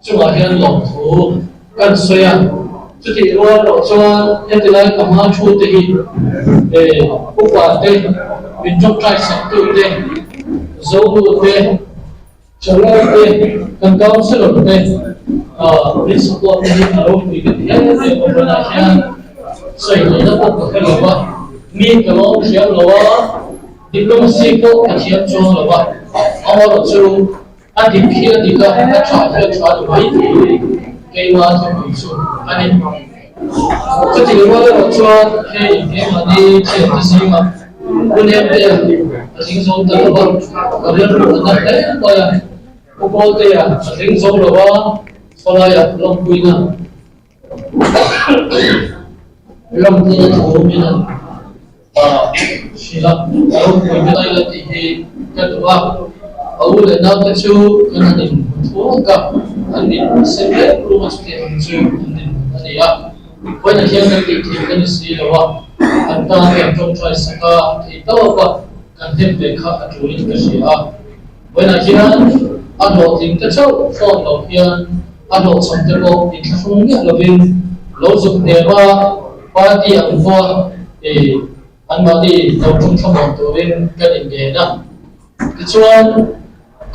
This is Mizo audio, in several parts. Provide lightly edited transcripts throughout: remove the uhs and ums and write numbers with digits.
Chungah hian lawmthu kan sawi a, chutih rual erawh chuan heti lai ka hma thu te hi upa te, min tawngtai sak tu te, Zonu te, Thalai te, kan councillor te min support te hi a ropui ka ti em em a, vawiinah hian sawi ngaihna pawh ka hre lo va, mi ka lawm thiam lo a, diplomacy pawh ka thiam chuang lo va, amaherawhchu A dik hi a dik a, a tha hi a tha ni mai tih hi keima thupui chu a ni. Chutih rual erawh chuan hei keimahni thiante zingah hun em te a tling zo ta lo va, ka rilru a na hle mai a, Pu Kawltea a tling zo lo va, khawlaiah lawmpuina Lawmpuina thu min han hrilh a, a ropui te lai la tih hi ka duh a, a u leh naute chu kan han inhmu thuak a, an mit sen reng rum a chutiang ang chu an inhmu a ni a, vawiinah hian kan tih theih ka ni si lo a, an tan kan tawngtai sak a, thei tawp a, kan hnem ve kha a tulin ka hria a, vawiinah hian a hlawhtling te chauh phone lo hian A hlawhchham te pawh inthlahrung miah lovin lo zuk hnem a, party ang khua i anmahni lo tum thlamawn turin kan inngen a. Tichuan,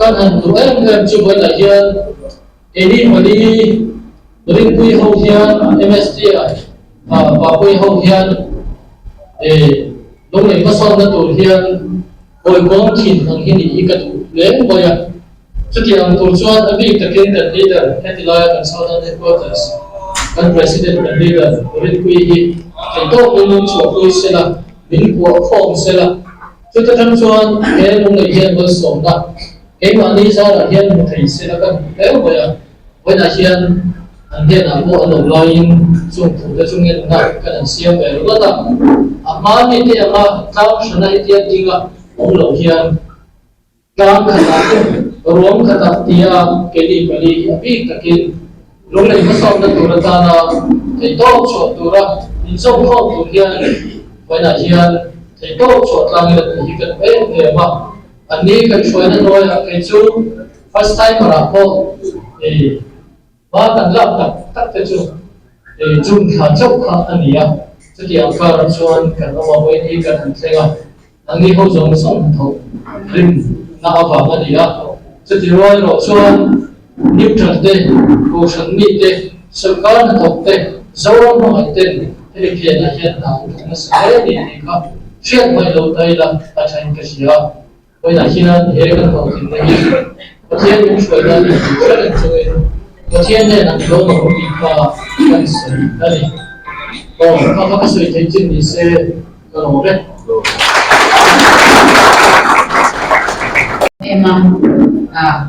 kan han duh em em chu vawiinah hian keini pali Rinpui ho hian MST a Papui ho hian i lunglei hmasawnna tur hian hawikawm thin ang hi nih hi ka duh hle mai a. Chutiang tur chuan a bik takin kan leader heti laia kan Southern Headquarters kan President kan leader Rinpuii hi theihtawpin min chhuahpui sela, min kuah khawm sela. Chuta tang chuan he lunglei hian malsawmna keimahni zarah hian hmu thei sela ka hmu hle mai a. Vawiinah hian an hnenah pawh an awm laiin chung thute chu ngenna kan an siam ve ringawt a. A hma mite anga tlang hrana hetia dinga awm lo hian Tlang khatah ruam khatah tia keini pali hi a bik takin lunglei hmasawnna tur atana theihtawp chhuah tura inzawmkhawm tur hian vawiinah hian theihtawp chhuah tlangin a tih hi kan hmu em em a. Anni kan hruaina hnuaiah kei chu first timer ah pawh i Hma kan lak tak tak te chu June thla chauh kha a ni a, chutiang karah chuan kan awm a, vawiin hi kan han thleng a, anni ho zawng zawng hnathawh rim na avang a ni a, chuti rual erawh chuan neutral te, kohhran mi te, sawrkar hnathawk te, Zoram hmangaih ten hemi phenah hian hna an thawk nasa hle a ni tih kha hriat hmaih lo ta ila a thain ka hria. Vawiinah hian he kan hlawhtlinna hi Pathian min hruai dan in tih hre reng chungin Pathian nen an lo ang tih kha kan sawi a ni. Aw, kha kha ka sawi theih chin ni se ka lawm e. Ema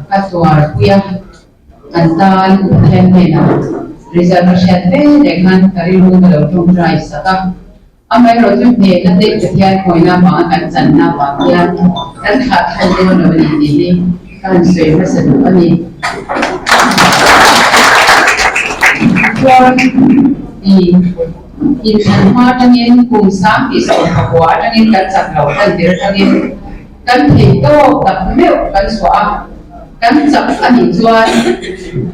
ka tuar pui a, kan tan Pathian hnenah result ka hriat ve leh khan ka rilru ka lo tawngtai sak a. Amaherawhchu hnehna te Pathian khawina vanga kan channa vang hian kan thlah thal dawn lo a ni tih hi ka han sawi hmasa duh a ni. Chuan i inthlan hma atangin kum 19 atangin kan chak loh tan tir atangin kan theih tawk tak meuh kan chhuah a, kan chak a nih chuan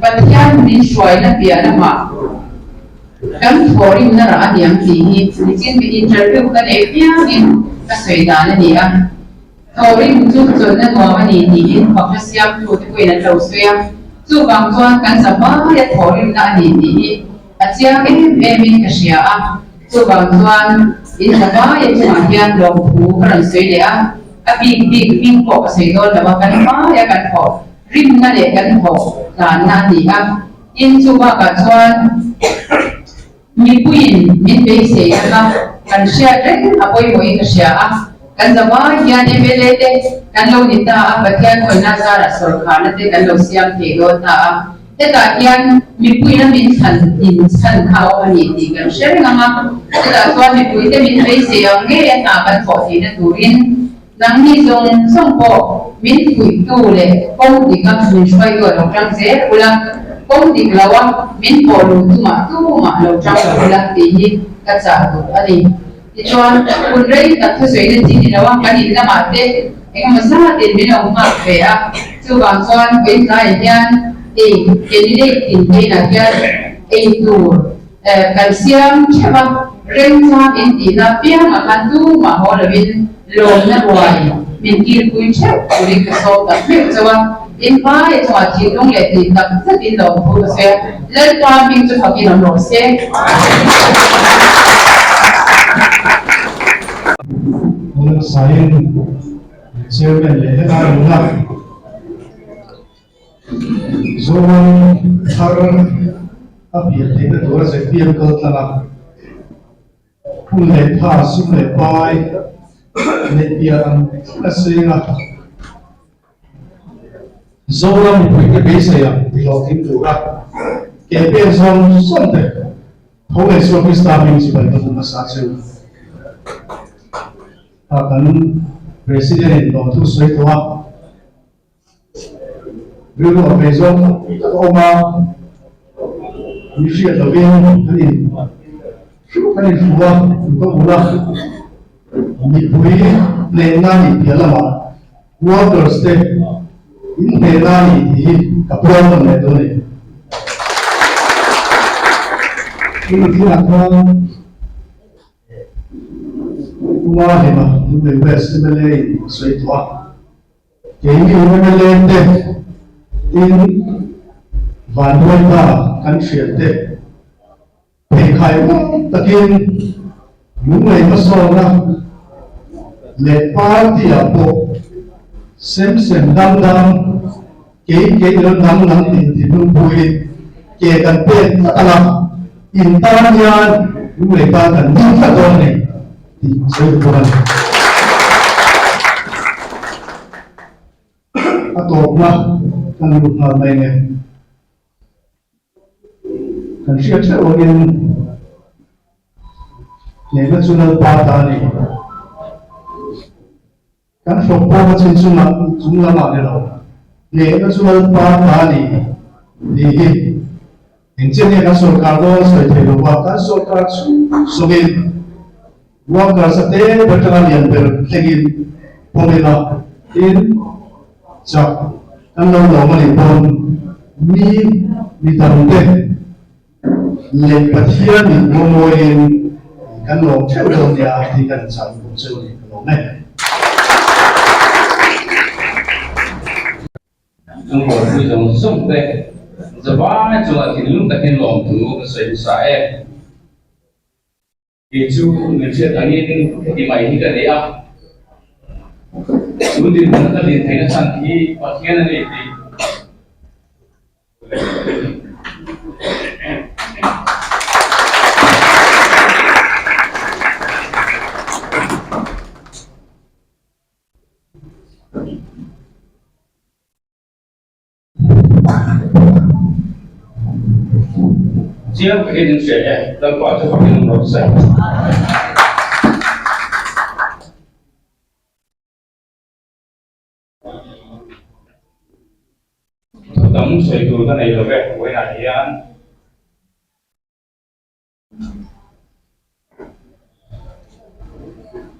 Pathian min hruaina piah lamah Kan thawhrimna rah a niang tih hi nichin mi interview ka neih piangin ka sawi dan a ni a. Thawhrim chu chawlhna nuam a ni tiin fakna siamtu te pawhin an lo sawi a. Chuvang chuan kan zavaia thawhrimna a ni tih hi a chiang em emin ka hria a. Chuvang chuan in zavaia chungah hian lawmthu ka rawn sawi leh a, a bik bik hming pawh ka sawi dawn lo a, kan hmaia kan thawh rimna leh kan thawh tlanna a ni a. Tin, chu bakah chuan mipuiin min beisei anga kan hriat reng a pawimawhin ka hria a, kan zavai hian mla te kan lo ni ta a, Pathian khawihna zarah sawrkharna te kan lo siam thei dawn ta a, hetah hian mipuiin a min thlan in chhan kha a awm a ni tih kan hre reng ang a, chutah chuan mipuite min beisei ang ngei a hna kan thawh theihna turin Nangni zawng zawng pawh min fuihtu leh kawng dik a min hruaitu a lo tang zel ula, kawng dik lo a min pawh luh tumah tumah lo tang lo ula tih hi ka chah duh a ni. Tichuan, hun rei tak thusawi na chi ni lo a, kan in lamah te engemaw zatin min lo nghak ve a, chuvang chuan vawiin tlaiah hian. Ei candidate tin te inah hian ei tur kan siam theuh a, remchang in tihna piangah khan tumah haw loin lawmna ruai min kilpui theuh turin ka sawm tak meuh chauh a. In hmai chungah thinlung leh tih tak zetin lawmthu ka sawi a, Lalpa hming chu fakin awm rawh se. Lalsaiin Chairman leh helai nula Zoram thar a pian theihna tura zpm kal tlang a, hun leh tha sum leh pai neih pian ang a seng a. Zoram mipuite beisei ang ti hlawhtling tura ke pen zawng zawng te tho leh Isua Krista hming chibai ka hmu hmasa cheu. Kha kan President in lawmthu sawi tawh a. Rilru a phei zawng tak tak a awm a, mi hriat lovin an in an in hru a, an ka ul a, mipui hnehna nih piah lamah workers te in hnehna a ni tih hi ka puang nawn leh dawn a ni. Chumi thil-ah khan Puma Hema Lunglei West mla in a sawi tawh a. Keini mla te tin Vanduaita kan hriat te pheikhai uang takin lunglei hmasawnna leh party ah pawh sem sem dang dang kei kei ilo nang nang tih thinlung puiin ke kan pek tlat ang a, in tan hian lunglei tan kan ding tlat dawn a ni. Tih sawi bawk a ni. A tawpna kan lut nghal mai nge. Kan hriat hreuh angin hnehna chu Lalpa ta a ni. Kan hlawk pawh a chin chungah chung lamah ni lo, hnehna chu Lalpa ta a ni tih hi engchen nge kan sorkar dawn sawi thei lo va, kan sorkar chhung zawngin workers a te ber atanga lian ber thlengin pawm ila tin chak kan lo lawm a nih pawn mi mi dangte leh Pathianin rawmawiin kan lawm theuh dawn nia tih kan chang bawk cheu a ni ka lawm e. Chung rawlpui zawng zawng te zavai chungah thinlung takin lawmthu ka sawi hmasa e. Kei chu min hriat angin heti mai hi ka ni a, tun dinhmun ka din theihna chhan hi Pathian a ni tih Chiang takin in hria e, Lalpa chu fakin awm rawh se. Thu tam sawi tur ka nei lo ve, vawiinah hian.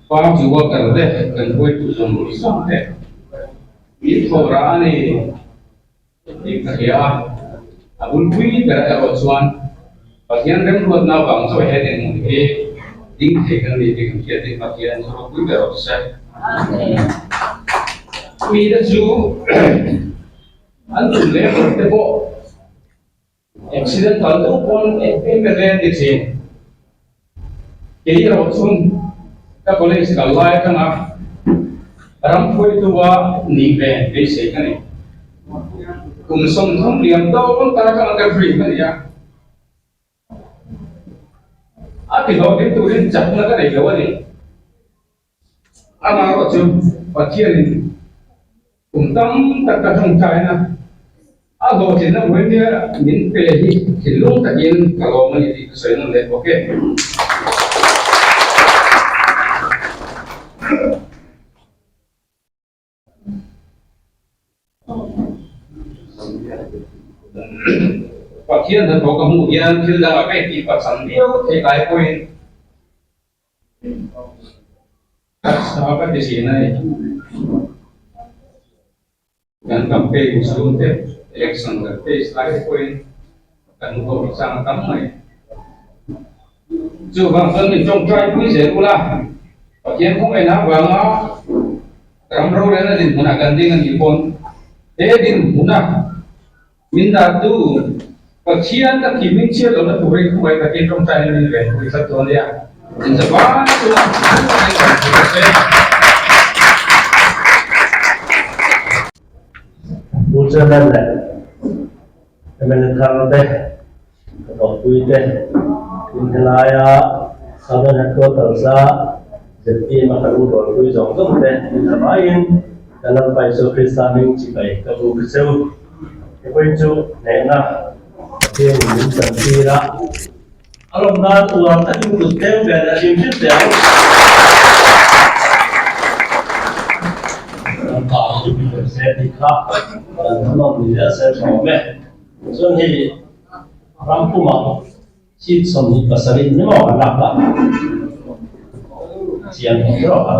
Party worker te kan hruaitu zawng zawng te min tho rah a ni tih ka hria a, a bulpui ber erawh chuan Pathian remruatna vang chaw he dinhmun hi ding thei kan ni tih kan hriat in Pathian chu ropui ber rawh se. Mite chu an tum leh te pawh Accident kal deuh pawn mla an ti thin. Kei erawh chun ka college kal lai atanga ram hruaitu-a nih ve beisei ka ni. Kum 30 liam dawn ta atanga ka dream a ni a. A ti hlawhtling turin chakna ka nei lo a ni. Amaherawh chu Pathianin kum tam tak ka tawngtaina a hlawhtlinna vawinia min pe hi thinlung takin ka lawm a ni tih ka sawi nawn leh bawk e. Pathian hnathawh ka hmuh hian thil dangah ka intih pachang viau theih lai pawhin taksa ka ti thin a ni. Kan campaign chhung te. Election kan face lai te pawhin kan hmu ho chang a tam mai. Chuvang chuan min tawngtai pui zel ula, Pathian khawngaihna avanga ram rorelna dinhmunah kan ding a nih pawn he dinhmuna min dahtu Pathian ka thim min chhiat lohna turin khawngaih takin tawngtaina min ven pui tlat dawn nia. Inzavai chunga hmuh kan hmu ta che. Pu Chairman leh mla thar te, ka thawhpui te, tin helaia Southern Headquarters a zpm a kan rualpui zawng zawng te inzavaiin kan Lalpa Isua Krista hming chibai ka bu ka cheu. Hepawhin chu hnehna Pathianin min chantir a. A lawm nan uar takin kut tlem ve leh hrim hrim teh ang. Kan pa hi min rawn se tih kha kan thunawm ni zel se tha awm e. Chuan hei ram pumah seat 27 ni maw kan lak ta. Chiang tawh ber awk a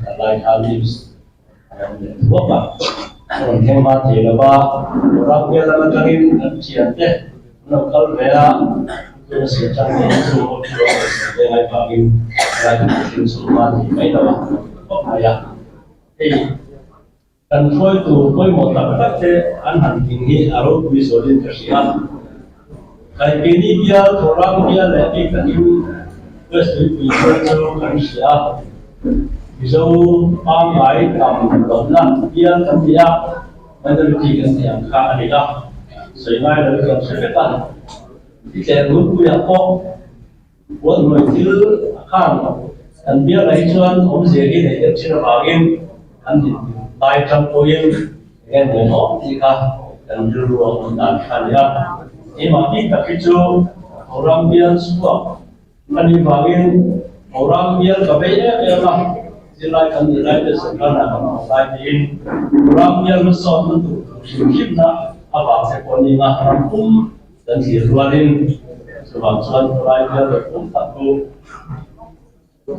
kan lai kha news a rawn leh thuak a. A rawn thleng hma thei lo va, ram bial lam atangin an thiante an lo kal ve a, tuna sil tang hi chu awm chu a rawn sawi ve ngai vangin lai kan hrim chu hma thei mai lo a, khawp mai a. Hei kan hruaitu pawimawh tak tak te an han tling hi a ropui zualin ka hria. Kaipini bial, Thawhrang bial leh bik takin West Tuipui bial chu kan hria a. Mizo pangngai tam lohna bial kan ti a, minority kan tih ang kha a ni a, sawi ngai lo hi kan hre vek a. I tleh runpuiah pawh puan hnuai thil a khan kan bialah hi chuan awmzia hi nei deuh thin avangin an inhnim lai tang pawhin eng nge maw tih kha kan rilru a awm dan kha a ni a. Keimah bik tak hi chu Ram bial chhuak A nih vangin Ram bial ka vei em em a, zirlai kan nih lai te sorkarah kan awm lai tiin Ram bial hmasawnna tur tur hrim hrimna avang te pawh ni nga ram pum kan thlir rualin chuvang chuan khawlai bial leh pum tak chu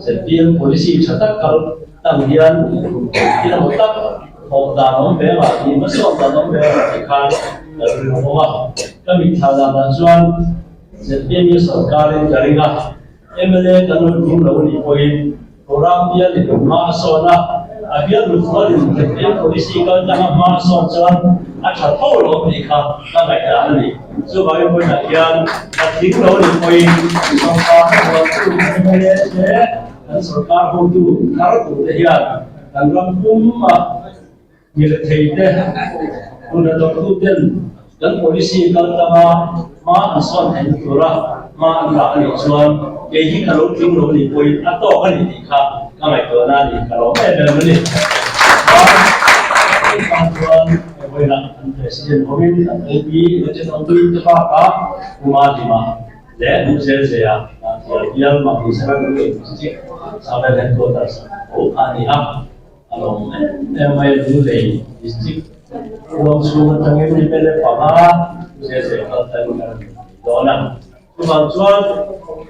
zpm policy tha tak kal tang hian thil emaw tak thawk dan awm ve ang tih hmasawn dan awm ve ang tih khan ka rilru awm a, ka mitthla danah chuan Zpm hi sorkarin ka ring a, mla kan rawn hming lo anih pawhin Ram bialin hma a sawn a, a bial luthualin zpm policy kal tanga hma a sawn chuan a tha tho lo tih kha ka ngaihdan a ni. Chuvangin vawiinah hian a tling lo anih pawhin sorkar hnathawhtu mla te kan sorkar hotu thar turte hian kan ram pum a Mirethei te, hun a dawrtu ten kan policy kal tanga hma an sawn theihna tura hma an rah a nih chuan kei hi ka lo tling lo nih pawhin a tawk a ni tih kha ka ngaihtuahna a ni, ka lawm em em a ni. Chuan tan chuan vawiinah an President hovin an OP, Legend OP te bakah Puma Lima leh Nuzel Zea Thial Bial Mahni Secretary District Savel Headquarters ho kha a ni a. A lawm em em mai a, Lunglei District huang chhung atangin mla panga zeh zeh kal tan kan rawn ti dawn a. Chuvang chuan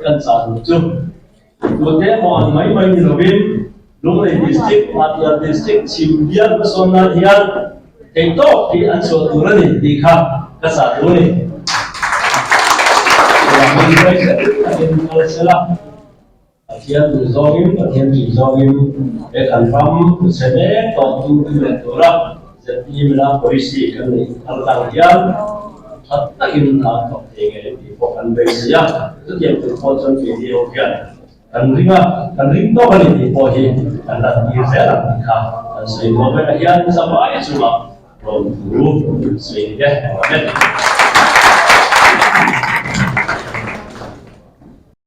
kan chah duh chu tute emaw an mai mai ni lovin Lunglei District, Hmatial District chhim bial hmasawn nan hian theihtawk hi an chhuah tur a ni tih kha ka chah duh a ni. Chuvangin huaisen takin kal sela. Pathian duh zawngin, Pathian tih zawngin he kan ram chhe mek tawh tu tu leh tura zpm ila policy kan neih thar tang hian tha takin a thawk thei ngei tih pawh kan beisei a. Chutiang tur pawh chuan keini ho hian kan ring a, kan ring tawk a ni tih pawh hi kan la tir zel ang tih kha kan sawi duh a. Vawiinah hian zavai chungah rawn thu sawi ni te a awm e.